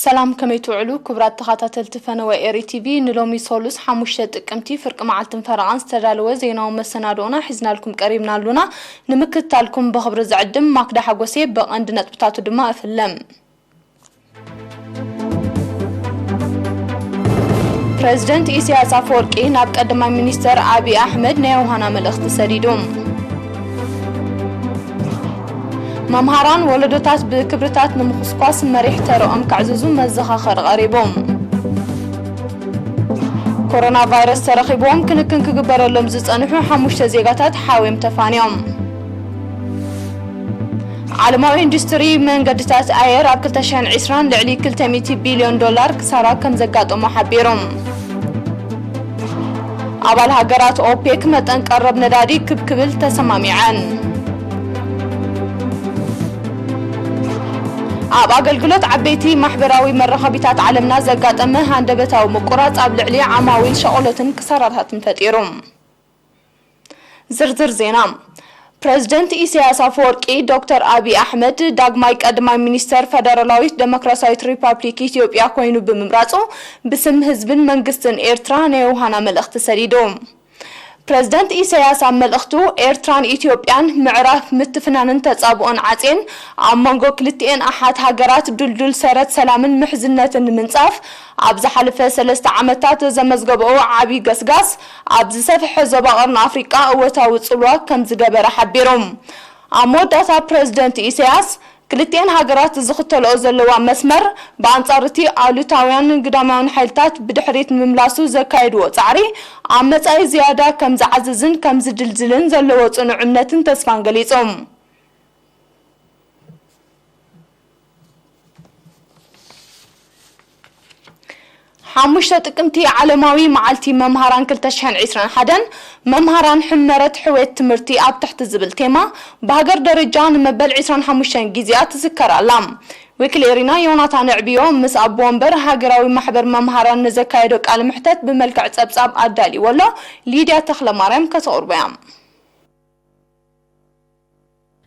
ሰላም፣ ከመይ ትውዕሉ ክቡራት ተኸታተልቲ ፈነወ ኤሪ ቲቪ? ንሎሚ ሶሉስ ሓሙሽተ ጥቅምቲ ፍርቂ መዓልትን ፈረቓን ዝተዳለወ ዜናዊ መሰናድኦና ሒዝናልኩም ቀሪብና ኣሉና። ንምክትታልኩም ብኽብሪ ዝዕድም ማክዳ ሓጎሴ፣ ብቐንዲ ነጥብታቱ ድማ እፍለም። ፕረዚደንት ኢሳያስ ኣፈወርቂ ናብ ቀዳማይ ሚኒስተር ኣብይ ኣሕመድ ናይ ዮሃና መልእኽቲ ሰዲዱ። መምሃራን ወለዶታት ብክብርታት ንምኹስኳስ መሪሕ ተረኦም ከዕዝዙ መዘኻኸሪ ቀሪቡ። ኮሮና ቫይረስ ተረኺብዎም ክንክን ክግበረሎም ዝጸንሑ ሓሙሽተ ዜጋታት ሓውዮም ተፋንዮም። ዓለማዊ ኢንዱስትሪ መንገድታት ኣየር ኣብ ክልተ ሽሕን ዕስራን ልዕሊ ክልተ ሚእቲ ቢልዮን ዶላር ክሳራ ከም ዘጋጠሞ ሓቢሩ። ኣባል ሃገራት ኦፔክ መጠን ቀረብ ነዳዲ ክብ ክብል ተሰማሚዐን። ኣብ ኣገልግሎት ዓበይቲ ማሕበራዊ መራኸቢታት ዓለምና ዘጋጠመ ሃንደበታዊ ምቁራጽ ኣብ ልዕሊ ዓማዊል ሸቐሎትን ክሳራታትን ፈጢሩ። ዝርዝር ዜና። ፕረዚደንት ኢሳያስ ኣፈወርቂ ዶክተር ኣብይ ኣሕመድ ዳግማይ ቀዳማይ ሚኒስተር ፈደራላዊት ደሞክራሲያዊት ሪፓብሊክ ኢትዮጵያ ኮይኑ ብምምራጹ ብስም ህዝብን መንግስትን ኤርትራ ናይ ዮሃና መልእኽቲ ሰዲዱ። ፕረዚደንት ኢሳያስ ኣብ መልእኽቱ፣ ኤርትራን ኢትዮጵያን ምዕራፍ ምትፍናንን ተጻብኦን ዓጽየን ኣብ መንጎ ክልቲኤን ኣሓት ሃገራት ድልዱል ሰረት ሰላምን ምሕዝነትን ንምንጻፍ ኣብ ዝሓለፈ ሰለስተ ዓመታት ዘመዝገበኦ ዓቢ ገስጋስ ኣብ ዝሰፍሐ ዞባ ቀርኒ ኣፍሪቃ እወታዊ ጽልዋ ከም ዝገበረ ሓቢሩ። ኣብ መወዳእታ ፕረዚደንት ኢሳያስ፣ ክልቲኤን ሃገራት ዝኽተልኦ ዘለዋ መስመር ብኣንጻር እቲ ኣሉታውያን ግዳማውያን ሓይልታት ብድሕሪት ንምምላሱ ዘካየድዎ ጻዕሪ ኣብ መጻኢ ዝያዳ ከም ዝዓዝዝን ከም ዝድልድልን ዘለዎ ጽኑዕ እምነትን ተስፋን ገሊጹ። ሓሙሽተ ጥቅምቲ ዓለማዊ መዓልቲ መምሃራን ክልተ ሽሕን ዕስራን ሓደን፣ መምሃራን ሕመረት ሕውየት ትምህርቲ ኣብ ትሕቲ ዝብል ቴማ ብሃገር ደረጃ ንመበል ዕስራን ሓሙሽተን ግዜኣ ትዝከር ኣላ። ወኪል ኤሪና ዮናታን ኣዕብዮ ምስ ኣቦ ወንበር ሃገራዊ ማሕበር መምሃራን ንዘካየዶ ቃለ መሕተት ብመልክዕ ጸብጻብ ኣዳልይዎ ኣሎ። ሊድያ ተኽለማርያም ከተቕርቦ እያ።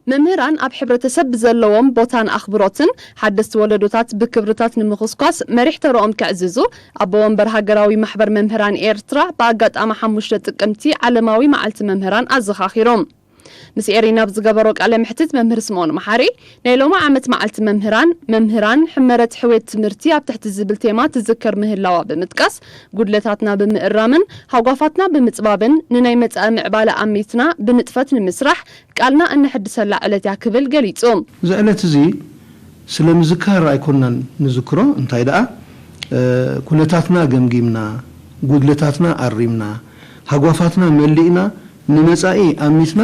መምህራን ኣብ ሕብረተሰብ ብዘለዎም ቦታን ኣኽብሮትን ሓደስቲ ወለዶታት ብክብርታት ንምኹስኳስ መሪሕ ተረኦም ከዕዝዙ ኣቦ ወንበር ሃገራዊ ማሕበር መምህራን ኤርትራ ብኣጋጣሚ ሓሙሽተ ጥቅምቲ ዓለማዊ መዓልቲ መምህራን ኣዘኻኺሮም። ምስ ኤሪና ኣብ ዝገበሮ ቃለ መሕትት መምህር ስምኦን መሓሪ ናይ ሎሚ ዓመት መዓልቲ መምህራን፣ መምህራን ሕመረት ሕውየት ትምህርቲ ኣብ ትሕቲ ዝብል ቴማ ትዝከር ምህላዋ ብምጥቃስ፣ ጉድለታትና ብምእራምን ሃጓፋትና ብምጽባብን ንናይ መጻኢ ምዕባለ ኣሚትና ብንጥፈት ንምስራሕ ቃልና እነሐድሰላ ዕለት እያ ክብል ገሊጹ። እዚ ዕለት እዚ ስለ ምዝካር ኣይኮንናን ንዝክሮ፣ እንታይ ደኣ፣ እ፣ ኩነታትና ገምጊምና፣ ጉድለታትና ኣሪምና፣ ሃጓፋትና መሊእና፣ ንመጻኢ ኣሚትና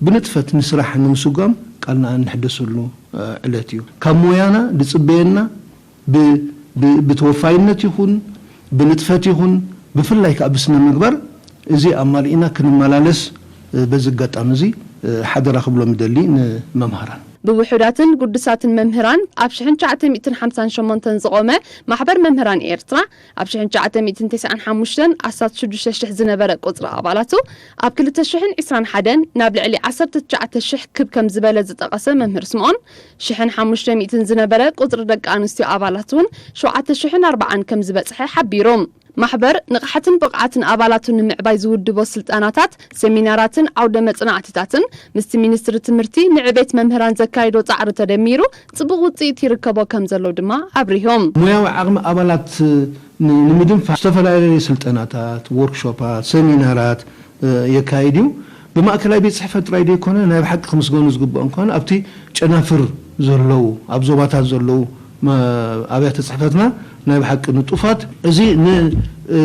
ብንጥፈት ንስራሕ ንምስጓም ቃልና እንሕደሰሉ፣ እ፣ ዕለት እዩ። ካብ ሞያና ዝጽበየና ብ-፣ ብ-፣ ብተወፋይነት ይኹን፣ ብንጥፈት ይኹን፣ ብፍላይ ከኣ ብስነ ምግባር፣ እዚ ኣማሊእና ክንመላለስ፣ እ፣ በዚ ኣጋጣሚ እዚ፣ እ፣ ሓደራ ክብሎም ይደሊ ንመምሃራን። ብውሑዳትን ግዱሳትን መምህራን ኣብ ሽሕን ትሽዓተ ሚእትን ሓምሳን ሸሞንተን ዝቖመ ማሕበር መምህራን ኤርትራ፣ ኣብ ሽሕን ትሽዓተ ሚእትን ተስዓን ሓሙሽተን ኣስታት ሽዱሽተ ሽሕ ዝነበረ ቁጽሪ ኣባላቱ፣ ኣብ ክልተ ሽሕን ዕስራን ሓደን ናብ ልዕሊ ዓሰርተ ትሽዓተ ሽሕ ክብ ከም ዝበለ ዝጠቐሰ መምህር ስምኦን፣ ሽሕን ሓሙሽተ ሚእትን ዝነበረ ቁጽሪ ደቂ ኣንስትዮ ኣባላት እውን ሸውዓተ ሽሕን ኣርባዓን ከም ዝበጽሐ ሓቢሩ። ማሕበር ንቕሓትን ብቕዓትን ኣባላቱ ንምዕባይ ዝውድቦ ስልጠናታት፣ ሰሚናራትን ዓውደ መጽናዕትታትን ምስቲ ሚኒስትሪ ትምህርቲ ንዕቤት መምህራን ዘካይዶ ጻዕሪ ተደሚሩ ጽቡቕ ውጽኢት ይርከቦ ከም ዘሎ ድማ ኣብሪሆም። ሞያዊ ዓቕሚ ኣባላት ን-፣ ንምድንፋዕ ዝተፈላለዩ ስልጠናታት፣ ወርክሾፓት፣ ሰሚናራት፣ እ፣ የካይድ እዩ። ብማእከላይ ቤት ጽሕፈት ጥራይ ዘይኮነ፣ ናይ ብሓቂ ክምስገኑ ዝግብኦም ከሆነ ኣብቲ ጨናፍር ዘለዉ፣ ኣብ ዞባታት ዘለዉ መ-፣ ኣብያተ ጽሕፈትና ናይ ብሓቂ ንጡፋት። እዚ ን-፣ እ፣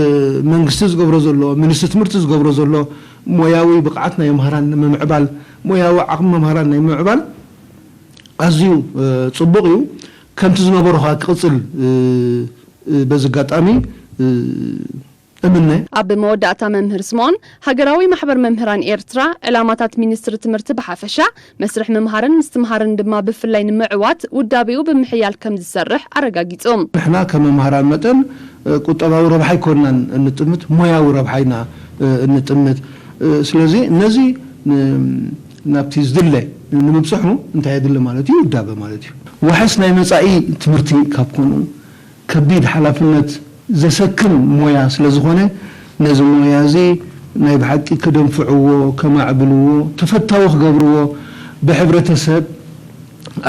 መንግስቲ ዝገብሮ ዘሎ፣ ሚኒስትሪ ትምህርቲ ዝገብሮ ዘሎ ሞያዊ ብቕዓት ናይ መምህራን ንምምዕባል፣ ሞያዊ ዓቕሚ መምህራን ናይ ምምዕባል ኣዝዩ፣ እ፣ ጽቡቕ እዩ። ከምቲ ዝነበሮ ከኣ ክቕጽል፣ እ፣ እ፣ በዚ ኣጋጣሚ፣ እ፣ እምነ። ኣብ መወዳእታ መምህር ስምኦን፣ ሃገራዊ ማሕበር መምህራን ኤርትራ፣ ዕላማታት ሚኒስትሪ ትምህርቲ ብሓፈሻ፣ መስርሕ ምምሃርን ምስትምሃርን ድማ ብፍላይ ንምዕዋት ውዳቤኡ ብምሕያል ከም ዝሰርሕ ኣረጋጊጹ። ንሕና ከም መምህራን መጠን፣ እ፣ ቁጠባዊ ረብሓ ኣይኮንናን እንጥምት፣ ሞያዊ ረብሓ ኢና፣ እ፣ እንጥምት። እ፣ ስለዚ ነዚ ን-፣ ናብቲ ዝድለ ንምብጽሑ እንታይ የድሊ ማለት እዩ? ውዳበ ማለት እዩ። ዋሕስ ናይ መጻኢ ትምህርቲ ካብ ኮኑ፣ ከቢድ ሓላፍነት ዘሰክም ሞያ ስለ ዝኾነ፣ ነዚ ሞያ እዚ ናይ ብሓቂ ከደንፍዕዎ፣ ከማዕብልዎ፣ ተፈታዊ ክገብርዎ፣ ብሕብረተሰብ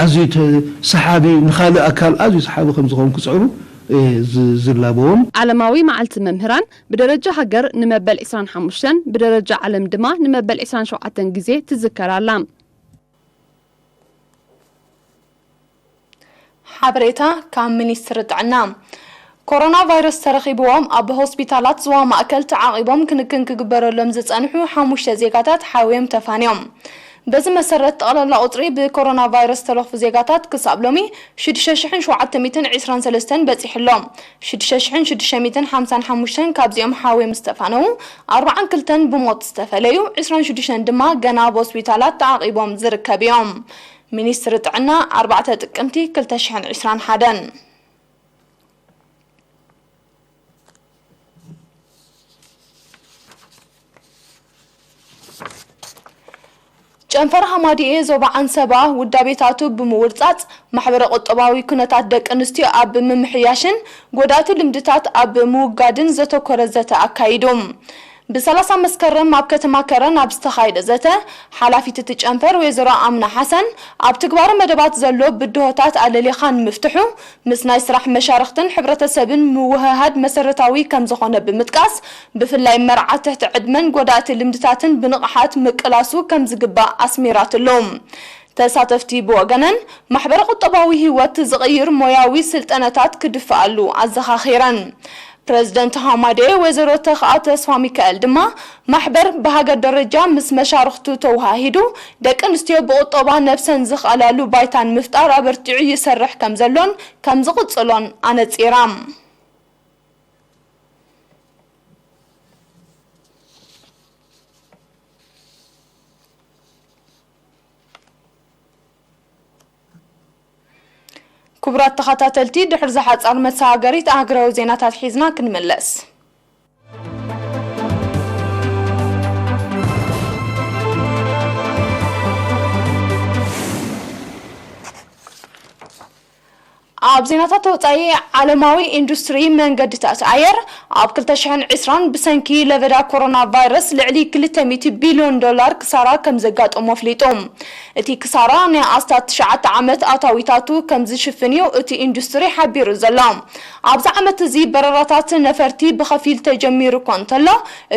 ኣዝዩ ተ-፣ ሰሓቢ፣ ንኻልእ ኣካል ኣዝዩ ሰሓቢ ከም ዝኾን ክጽዕሩ፣ እ፣ ዝ-፣ ዝላበዎም። ዓለማዊ መዓልቲ መምህራን ብደረጃ ሃገር ንመበል ዕስራን ሓሙሽተን፣ ብደረጃ ዓለም ድማ ንመበል ዕስራን ሸውዓተን ግዜ ትዝከር ኣላ። ሓበሬታ ካብ ሚኒስትሪ ጥዕና። ኮሮና ቫይረስ ተረኺብዎም ኣብ ሆስፒታላት ዞባ ማእከል ተዓቒቦም ክንክን ክግበረሎም ዝጸንሑ ሓሙሽተ ዜጋታት ሓውዮም ተፋንዮም። በዚ መሰረት፣ ጠቕላላ ቁጽሪ ብኮሮና ቫይረስ ዝተለኽፉ ዜጋታት ክሳብ ሎሚ ሽዱሽተ ሽሕን ሸውዓተ ሚእትን ዕስራን ሰለስተን በጺሑ ኣሎ። ሽዱሽተ ሽሕን ሽዱሽተ ሚእትን ሓምሳን ሓሙሽተን ካብዚኦም ሓውዮም ዝተፋነዉ፣ ኣርብዓን ክልተን ብሞት ዝተፈለዩ፣ ዕስራን ሽዱሽተን ድማ ገና ኣብ ሆስፒታላት ተዓቒቦም ዝርከብ እዮም። ሚኒስትሪ ጥዕና፣ ኣርባዕተ ጥቅምቲ ክልተ ሽሕን ዕስራን ሓደን። ጨንፈር ሃማዲኤ ዞባ ዓንሰባ ውዳቤታቱ ብምውርጻጽ፣ ማሕበረ ቁጠባዊ ኩነታት ደቂ ኣንስትዮ ኣብ ምምሕያሽን ጎዳእቲ ልምድታት ኣብ ምውጋድን ዘተኮረ ዘተ ኣካይዱ። ብሰላሳ መስከረም ኣብ ከተማ ከረን ኣብ ዝተኻየደ ዘተ፣ ሓላፊት እቲ ጨንፈር ወይዘሮ ኣምና ሓሰን፣ ኣብ ትግባረ መደባት ዘሎ ብድሆታት ኣለሊኻ ንምፍትሑ፣ ምስ ናይ ስራሕ መሻርኽትን ሕብረተሰብን ምውህሃድ መሰረታዊ ከም ዝኾነ ብምጥቃስ፣ ብፍላይ መርዓ ትሕቲ ዕድመን ጎዳእቲ ልምድታትን ብንቕሓት ምቅላሱ ከም ዝግባእ ኣስሚራትሉ። ተሳተፍቲ ብወገነን፣ ማሕበረ ቁጠባዊ ህይወት ዝቕይር ሞያዊ ስልጠነታት ክድፍኣሉ ኣዘኻኺረን። ፕረዚደንት ሃማዴ ወይዘሮ ተኽኣ ተስፋ ሚካኤል ድማ፣ ማሕበር ብሃገር ደረጃ ምስ መሻርኽቱ ተወሃሂዱ፣ ደቂ ኣንስትዮ ብቁጠባ ነብሰን ዝኽኣላሉ ባይታን ምፍጣር ኣበርቲዑ ይሰርሕ ከም ዘሎን ከም ዝቕጽሎን ኣነጺራ። ክቡራት ተኸታተልቲ፣ ድሕሪ ዝሓጻር መሰጋገሪት ኣህጉራዊ ዜናታት ሒዝና ክንምለስ። ኣብ ዜናታት ወጻኢ፣ ዓለማዊ ኢንዱስትሪ መንገድታት ኣየር ኣብ ክልተ ሽሕን ዕስራን ብሰንኪ ለበዳ ኮሮና ቫይረስ ልዕሊ ክልተ ሚእቲ ቢልዮን ዶላር ክሳራ ከም ዘጋጠሞ ኣፍሊጡ። እቲ ክሳራ ናይ ኣስታት ትሽዓተ ዓመት ኣታዊታቱ ከም ዝሽፍን እዩ እቲ ኢንዱስትሪ ሓቢሩ ዘሎ። ኣብዚ ዓመት እዚ በረራታት ነፈርቲ ብኸፊል ተጀሚሩ እኳ እንተሎ፣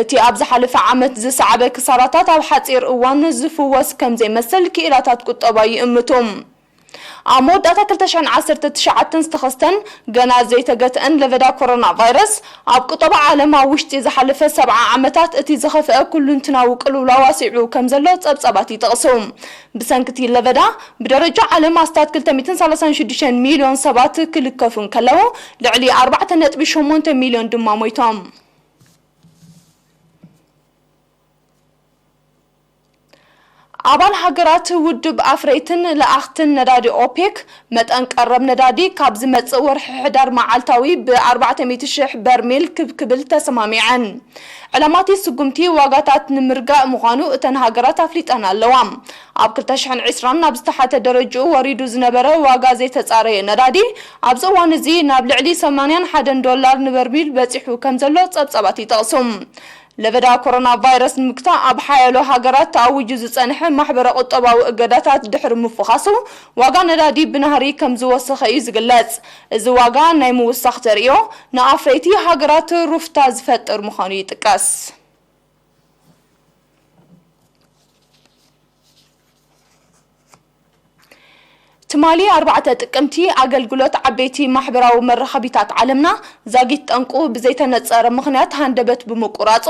እቲ ኣብ ዝሓለፈ ዓመት ዝሰዓበ ክሳራታት ኣብ ሓጺር እዋን ዝፍወስ ከም ዘይመስል ክኢላታት ቁጠባ ይእምቱ። ኣብ መወዳእታ ክልተ ሽሕን ዓሰርተ ትሽዓተን ዝተኸስተን ገና ዘይተገትአን ለበዳ ኮሮና ቫይረስ፣ ኣብ ቁጠባ ዓለም ኣብ ውሽጢ ዝሓለፈ ሰብዓ ዓመታት እቲ ዝኸፍአ ኩሉንትናዊ ቅልውላው ኣስዒቡ ከም ዘሎ ጸብጻባት ይጠቕሱ። ብሰንኪ እቲ ለበዳ፣ ብደረጃ ዓለም ኣስታት ክልተ ሚእትን ሰላሳን ሽዱሽተን ሚልዮን ሰባት ክልከፉ እንከለዉ፣ ልዕሊ ኣርባዕተ ነጥቢ ሸሞንተ ሚልዮን ድማ ሞይቶም። ኣባል ሃገራት ውድብ ኣፍረይትን ለኣኽትን ነዳዲ ኦፔክ፣ መጠን ቀረብ ነዳዲ ካብ ዝመጽእ ወርሒ ሕዳር መዓልታዊ ብ ኣርባዕተ ሚእቲ ሽሕ በርሜል ክብ ክብል ተሰማሚዐን። ዕላማ እቲ ስጉምቲ ዋጋታት ንምርጋእ ምዃኑ እተን ሃገራት ኣፍሊጠን ኣለዋ። ኣብ ክልተ ሽሕን ዕስራን ናብ ዝተሓተ ደረጅኡ ወሪዱ ዝነበረ ዋጋ ዘይተጻረየ ነዳዲ፣ ኣብዚ እዋን እዚ ናብ ልዕሊ ሰማንያን ሓደን ዶላር ንበርሚል በጺሑ ከም ዘሎ ጸብጻባት ይጠቕሱ። ለበዳ ኮሮና ቫይረስ ንምግታእ ኣብ ሓያሎ ሃገራት ተኣዊጁ ዝጸንሐ ማሕበረ ቁጠባዊ እገዳታት ድሕሪ ምፍኻሱ፣ ዋጋ ነዳዲ ብናህሪ ከም ዝወሰኸ እዩ ዝግለጽ። እዚ ዋጋ ናይ ምውሳኽ ተርእዮ ንኣፍረይቲ ሃገራት ሩፍታ ዝፈጥር ምዃኑ ይጥቀስ። ትማሊ ኣርባዕተ ጥቅምቲ፣ ኣገልግሎት ዓበይቲ ማሕበራዊ መራኸቢታት ዓለምና ዛጊት ጠንቁ ብዘይተነጸረ ምኽንያት ሃንደበት ብምቁራጹ፣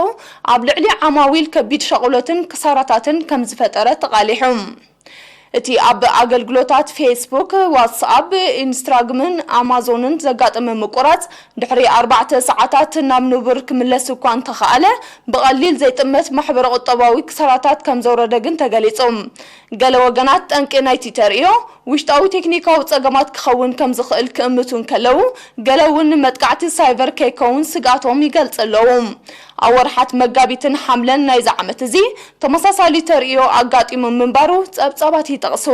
ኣብ ልዕሊ ዓማዊል ከቢድ ሻቕሎትን ክሳራታትን ከም ዝፈጠረ ተቓሊሑ። እቲ ኣብ ኣገልግሎታት ፌስቡክ፣ ዋትስኣፕ፣ ኢንስትራግምን ኣማዞንን ዘጋጠመ ምቁራጽ፣ ድሕሪ ኣርባዕተ ሰዓታት ናብ ንቡር ክምለስ እኳ እንተኸኣለ፣ ብቐሊል ዘይጥመት ማሕበረ ቁጠባዊ ክሳራታት ከም ዘውረደ ግን ተገሊጹ። ገለ ወገናት ጠንቂ ናይቲ ተርእዮ ውሽጣዊ ቴክኒካዊ ጸገማት ክኸውን ከም ዝኽእል ክእምቱ እንከለዉ፣ ገለ እውን ንመጥቃዕቲ ሳይበር ከይከውን ስግኣቶም ይገልጹ ኣለዉ። ኣብ ወርሓት መጋቢትን ሓምለን ናይዚ ዓመት እዚ ተመሳሳሊ ተርእዮ ኣጋጢሙ ምንባሩ ጸብጻባት ይጠቕሱ።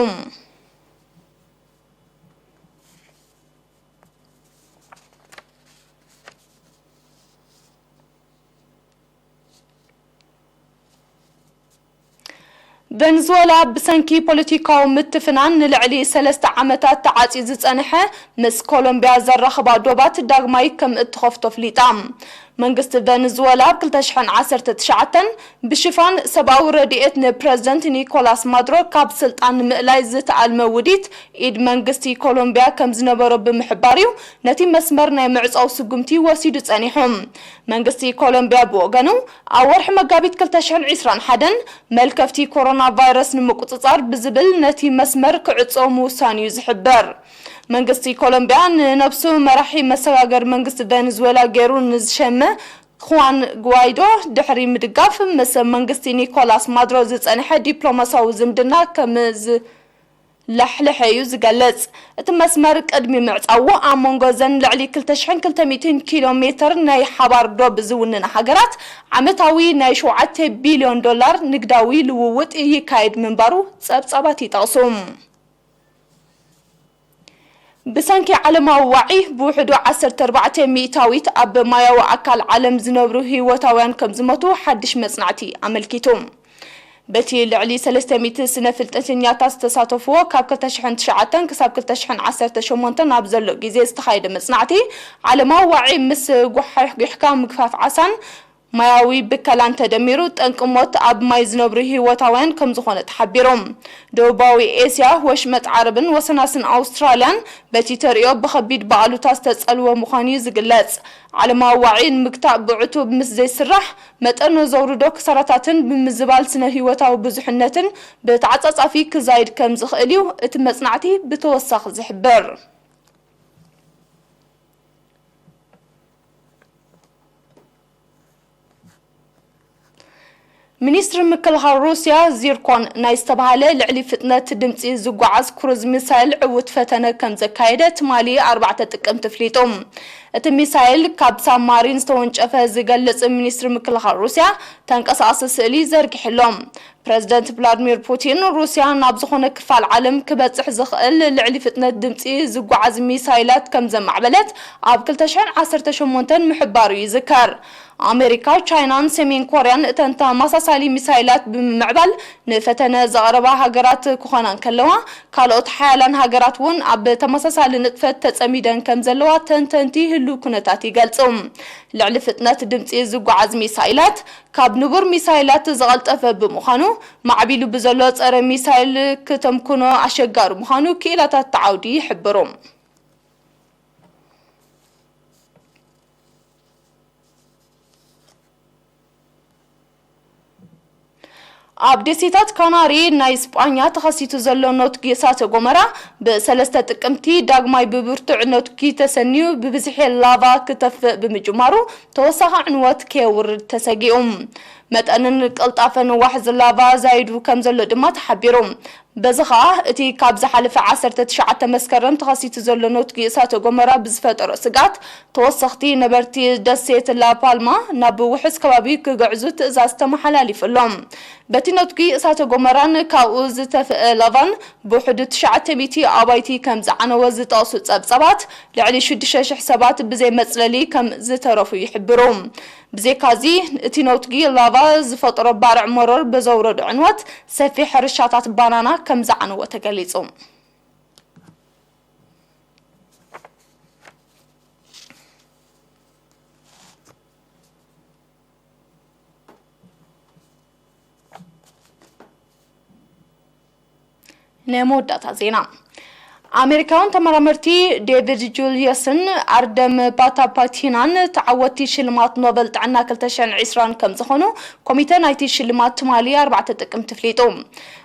ቨንዙዌላ ብሰንኪ ፖለቲካዊ ምትፍናን ንልዕሊ ሰለስተ ዓመታት ተዓጽዩ ዝጸንሐ ምስ ኮሎምብያ ዘራኽባ ዶባት ዳግማይ ከም እትኸፍቶ ኣፍሊጣ። መንግስቲ ቨንዙዌላ ኣብ ክልተ ሽሕን ዓሰርተ ትሽዓተን ብሽፋን ሰብኣዊ ረድኤት ንፕረዚደንት ኒኮላስ ማዱሮ ካብ ስልጣን ንምእላይ ዝተኣልመ ውዲት ኢድ መንግስቲ ኮሎምብያ ከም ዝነበሮ ብምሕባር እዩ ነቲ መስመር ናይ ምዕጻው ስጉምቲ ወሲዱ ጸኒሑ። መንግስቲ ኮሎምብያ ብወገኑ፣ ኣብ ወርሒ መጋቢት ክልተ ሽሕን ዕስራን ሓደን መልከፍቲ ኮሮና ቫይረስ ንምቁጽጻር ብዝብል ነቲ መስመር ክዕጾ ምውሳኑ እዩ ዝሕበር። መንግስቲ ኮሎምብያ ንነብሱ መራሒ መሰጋገሪ መንግስቲ ቬኔዙዌላ ገይሩ ንዝሸመ ኹዋን ጓይዶ ድሕሪ ምድጋፍ፣ ምስ መንግስቲ ኒኮላስ ማዱሮ ዝጸንሐ ዲፕሎማሲያዊ ዝምድና ከም ዝላሕለሐ እዩ ዝገልጽ። እቲ መስመር ቅድሚ ምዕጻዉ፣ ኣብ መንጎ እዘን ልዕሊ ክልተ ሽሕን ክልተ ሚእትን ኪሎ ሜተር ናይ ሓባር ዶብ ዝውንና ሃገራት ዓመታዊ ናይ ሸውዓተ ቢልዮን ዶላር ንግዳዊ ልውውጥ ይካየድ ምንባሩ ጸብጻባት ይጠቕሱ። ብሰንኪ ዓለማዊ ዋዒ፣ ብውሕዱ ዓሰርተ ኣርባዕተ ሚእታዊት ኣብ ማያዊ ኣካል ዓለም ዝነብሩ ህይወታውያን ከም ዝሞቱ ሓድሽ መጽናዕቲ ኣመልኪቱ። በቲ ልዕሊ ሰለስተ ሚእቲ ስነ ፍልጠተኛታት ዝተሳተፍዎ፣ ካብ ክልተ ሽሕን ትሽዓተን ክሳብ ክልተ ሽሕን ዓሰርተ ሸሞንተን ኣብ ዘሎ ግዜ ዝተኻየደ መጽናዕቲ፣ ዓለማዊ ዋዒ ምስ ጓሕጒሕካ ምግፋፍ ዓሳን ማያዊ ብከላን ተደሚሩ፣ ጠንቂ ሞት ኣብ ማይ ዝነብሩ ህይወታውያን ከም ዝኾነ ተሓቢሩ። ደቡባዊ ኤስያ፣ ወሽመጥ ዓረብን ወሰናስን ኣውስትራልያን በቲ ተርእዮ ብኸቢድ ብኣሉታ ዝተጸልወ ምዃኑ እዩ ዝግለጽ። ዓለማዊ ዋዒ ንምግታእ ብዕቱብ ምስ ዘይስራሕ፣ መጠን ዘውርዶ ክሳራታትን ብምዝባል ስነ ህይወታዊ ብዙሕነትን ብተዓጻጻፊ ክዛይድ ከም ዝኽእል እዩ እቲ መጽናዕቲ ብተወሳኺ ዝሕብር። ሚኒስትሪ ምክልኻል ሩስያ፣ ዚርኮን ናይ ዝተባህለ ልዕሊ ፍጥነት ድምጺ ዝጓዓዝ ክሩዝ ሚሳይል ዕዉት ፈተነ ከም ዘካየደ ትማሊ ኣርባዕተ ጥቅምቲ ኣፍሊጡ። እቲ ሚሳይል ካብ ሳብማሪን ዝተወንጨፈ ዝገልጽ ሚኒስትሪ ምክልኻል ሩስያ፣ ተንቀሳቓሲ ስእሊ ዘርጊሑ ኣሎ። ፕረዚደንት ቭላድሚር ፑቲን፣ ሩስያ ናብ ዝኾነ ክፋል ዓለም ክበጽሕ ዝኽእል ልዕሊ ፍጥነት ድምጺ ዝጓዓዝ ሚሳይላት ከም ዘማዕበለት ኣብ ክልተ ሽሕን ዓሰርተ ሸሞንተን ምሕባሩ ይዝከር። ኣሜሪካ፣ ቻይናን ሰሜን ኮርያን እተን ተመሳሳሊ ሚሳይላት ብምምዕባል ንፈተነ ዘቕረባ ሃገራት ክኾና እንከለዋ፣ ካልኦት ሓያላን ሃገራት እውን ኣብ ተመሳሳሊ ንጥፈት ተጸሚደን ከም ዘለዋ ተንተንቲ ህሉው ኩነታት ይገልጹ። ልዕሊ ፍጥነት ድምጺ ዝጓዓዝ ሚሳይላት ካብ ንቡር ሚሳይላት ዝቐልጠፈ ብምዃኑ፣ ማዕቢሉ ብዘሎ ጸረ ሚሳይል ክተምክኖ ኣሸጋሪ ምዃኑ ክኢላታት እቲ ዓውዲ ይሕብሩ። ኣብ ደሴታት ካናሪ ናይ ስጳኛ ተኸሲቱ ዘሎ ነትጒ እሳተ ጎመራ፣ ብሰለስተ ጥቅምቲ ዳግማይ ብብርቱዕ ነትጒ ተሰንዩ ብብዝሒ ላቫ ክተፍእ ብምጅማሩ፣ ተወሳኺ ዕንወት ከየውርድ ተሰጊኡ። መጠንን ቅልጣፈን ዋሕዚ ላቫ ዛይዱ ከም ዘሎ ድማ ተሓቢሩ። በዚ ኸኣ፣ እቲ ካብ ዝሓለፈ ዓሰርተ ትሽዓተ መስከረም ተኸሲቱ ዘሎ ነትጒ እሳተ ጎመራ ብዝፈጠሮ ስግኣት፣ ተወሰኽቲ ነበርቲ ደሴት ላፓልማ ናብ ውሑስ ከባቢ ክግዕዙ ትእዛዝ ተመሓላሊፉሎም። በቲ ነትጒ እሳተ ጎመራን ካብኡ ዝተፍአ ላቫን ብውሕዱ ትሽዓተ ሚእቲ ኣባይቲ ከም ዝዓነወ ዝጠቕሱ ጸብጻባት፣ ልዕሊ ሽዱሽተ ሽሕ ሰባት ብዘይ መጽለሊ ከም ዝተረፉ ይሕብሩ። ብዘይካዚ፣ እቲ ነትጒ ላቫ ዝፈጠሮ ባርዕ መሮር ብዘውረዶ ዕንወት፣ ሰፊሕ ሕርሻታት ባናና ከም ዝዓነወ ተገሊጹ። ናይ መወዳእታ ዜና። ኣሜሪካውያን ተመራመርቲ ዴቪድ ጁልየስን ኣርደም ፓታፓቲናን ተዓወትቲ ሽልማት ኖበል ጥዕና ክልተ ሽሕን ዕስራን ከም ዝኾኑ ኮሚተ ናይቲ ሽልማት ትማሊ ኣርባዕተ ጥቅምቲ ኣፍሊጡ።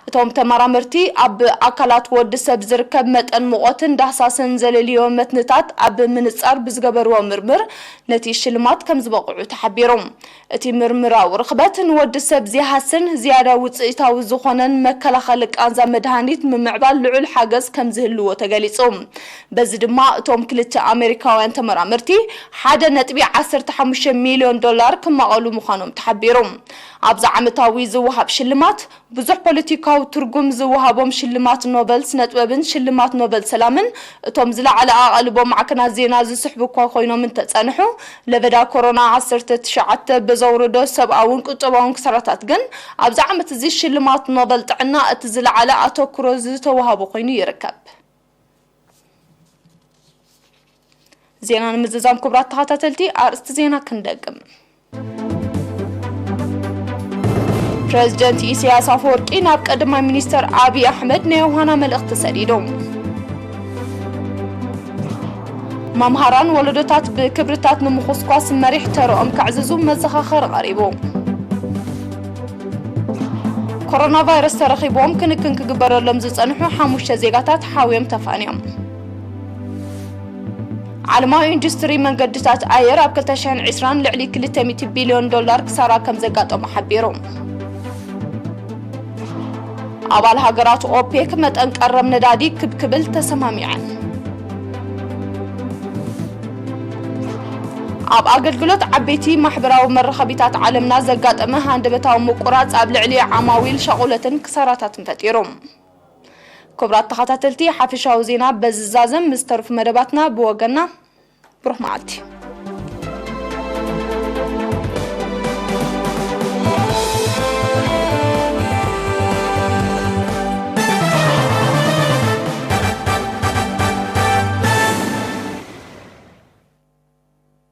እቶም ተመራመርቲ፣ ኣብ ኣካላት ወዲ ሰብ ዝርከብ መጠን ሙቐትን ዳህሳስን ዘለልዮ መትንታት ኣብ ምንጻር ብዝገበርዎ ምርምር፣ ነቲ ሽልማት ከም ዝበቕዑ ተሓቢሩ። እቲ ምርምራዊ ርኽበት፣ ንወዲ ሰብ ዘይሃስን ዝያዳ ውጽኢታዊ ዝኾነን መከላኸሊ ቃንዛ መድሃኒት ምምዕባል ልዑል ሓገዝ ከም ዝህልዎ ተገሊጹ። በዚ ድማ እቶም ክልተ ኣሜሪካውያን ተመራመርቲ ሓደ ነጥቢ ዓሰርተ ሓሙሽተ ሚልዮን ዶላር ክማቐሉ ምዃኖም ተሓቢሩ። ኣብዚ ዓመታዊ ዝወሃብ ሽልማት ብዙሕ ፖለቲካዊ ትርጉም ዝወሃቦም ሽልማት ኖበል ስነጥበብን ሽልማት ኖበል ሰላምን እቶም ዝለዓለ ኣቓልቦ ማዕከናት ዜና ዝስሕቡ እኳ ኮይኖም እንተጸንሑ፣ ለበዳ ኮሮና ዓሰርተ ትሽዓተ ብዘውረዶ ሰብኣውን ቁጠባውን ክሳራታት ግን ኣብዚ ዓመት እዚ ሽልማት ኖበል ጥዕና እቲ ዝለዓለ ኣተኩሮ ዝተወሃቦ ኮይኑ ይርከብ። ዜና ንምዝዛም ክቡራት ተኸታተልቲ ኣርእስቲ ዜና ክንደግም። ፕሬዝደንት ኢሳያስ ኣፈወርቂ ናብ ቀዳማይ ሚኒስተር ኣብይ ኣሕመድ ናይ ዮሃና መልእኽቲ ሰዲዱ። መምሃራን ወለዶታት ብክብርታት ንምኹስኳስ መሪሕ ተረኦም ከዕዝዙ መዘኻኸሪ ቀሪቡ። ኮሮና ቫይረስ ተረኺብዎም ክንክን ክግበረሎም ዝጸንሑ ሓሙሽተ ዜጋታት ሓውዮም ተፋንዮም። ዓለማዊ ኢንዱስትሪ መንገድታት ኣየር ኣብ ክልተ ሽሕን ዕስራን ልዕሊ ክልተ ሚእቲ ቢልዮን ዶላር ክሳራ ከም ዘጋጠሞ ሓቢሩ። ኣባል ሃገራት ኦፔክ መጠን ቀረብ ነዳዲ ክብ ክብል ተሰማሚዐን። ኣብ ኣገልግሎት ዓበይቲ ማሕበራዊ መራኸቢታት ዓለምና ዘጋጠመ ሃንደበታዊ ምቁራጽ ኣብ ልዕሊ ዓማዊል ሻቑለትን ክሳራታትን ፈጢሩ። ክቡራት ተኸታተልቲ፣ ሓፈሻዊ ዜና በዚ ዛዘም፣ ምስ ተርፉ መደባትና ብወገና ብሩኽ መዓልቲ።